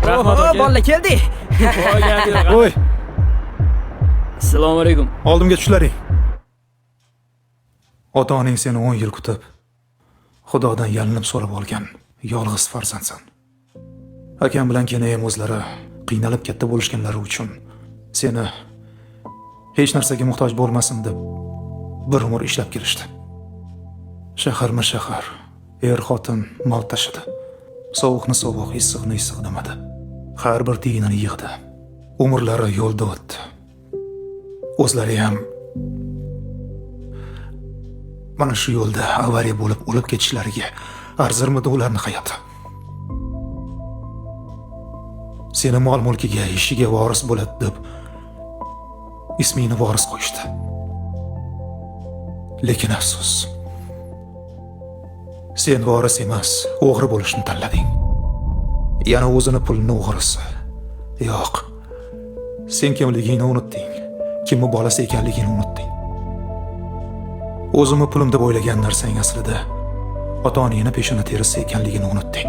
Rahmat aka. Bolalar, keldik. Voy, gap yo'q. Voy, Assalomu alaykum. Oldimga tushlaring. Ota-onang seni 10 yil kutib, Xudodan yalinib so'rab olgan yolg'iz farzandsan. Akam bilan kenayam o'zlari qiynalib katta bo'lishganlari uchun seni hech narsaga muhtoj bo'lmasin deb bir umr ishlab kelishdi. Shaharma-shahar, er-xotin mol tashidi. Sovuqni sovuq, issiqni issiq demadi. Har bir tiyinini yig'di. Umrlari yo'lda o'tdi. O'zlari ham mana shu yo'lda avariya bo'lib o'lib ketishlariga arzirmidi ularni hayoti? Seni mol-mulkiga, ishiga voris bo'ladi deb ismingni voris qo'yishdi. Lekin afsus, sen voris emas, o'g'ri bo'lishni tanlading. Yana o'zini pulini o'g'risi. Yo'q. Sen kimligingni unutding. Kimni bolasi ekanligingni unutding. O'zimni pulim deb o'ylagan narsang aslida ota-onangni peshona terisi ekanligini unutding.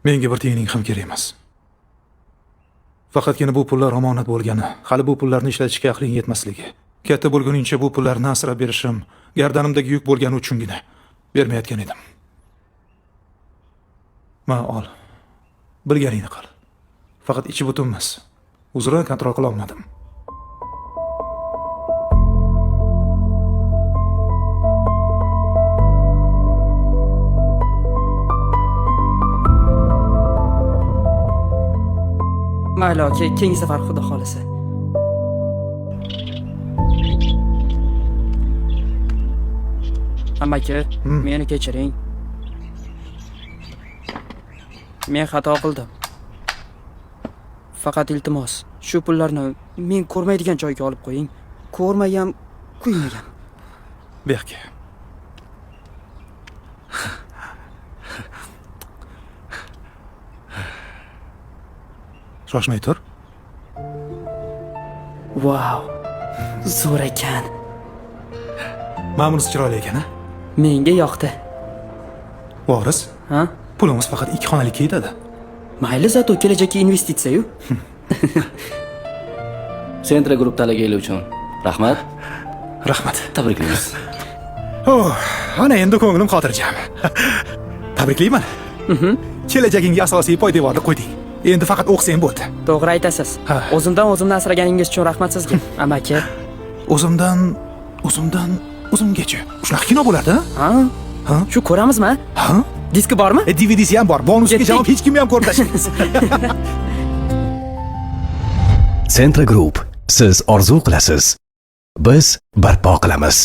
Menga bir tiyining ham kerak emas. Faqatgina bu pullar omonat bo'lgani, hali bu pullarni ishlatishga aqling yetmasligi. Katta bo'lguningcha bu pullarni asrab berishim gardanimdagi yuk bo'lgani uchungina bermayotgan edim. Ma, ol. Bilganingni qil. Faqat ichi butun emas. Uzra, kontrol qila olmadim. Mayli aka, keyingi safar xudo xolisa. Amaki, meni kechiring. Men xato qildim. Faqat iltimos, shu pullarni men ko'rmaydigan joyga olib qo'ying. Ko'rmayam, kuymayam. Bu yoqqa. Shoshmay tur. Vau. Zo'r ekan. Mana bunisi chiroyli ekan, a? Menga yoqdi. Voris? Ha? Pulimiz faqat 2 xonalikka yetadi. Mayli, zato kelajakka investitsiya-yu. Centra Group tanlagani uchun rahmat. Rahmat. Tabriklaymiz. Oh, ana endi ko'nglim xotirjam. Tabriklayman. Kelajagingga asosiy poydevorni qo'yding. Endi faqat o'qisang bo'ldi. To'g'ri aytasiz. Ha. O'zimdan o'zimni asraganingiz uchun rahmat sizga, amaki. O'zimdan, o'zimdan o'zimgacha. Shunaqa kino bo'lardi, Ha? Ha? Shu ko'ramizmi? Ha? Diski bormi? DVDsi ham bor. Bonusga Ketdik. javob hech kimni ham ko'rib tashlaymiz. Centra Group. Siz orzu qilasiz. Biz barpo qilamiz.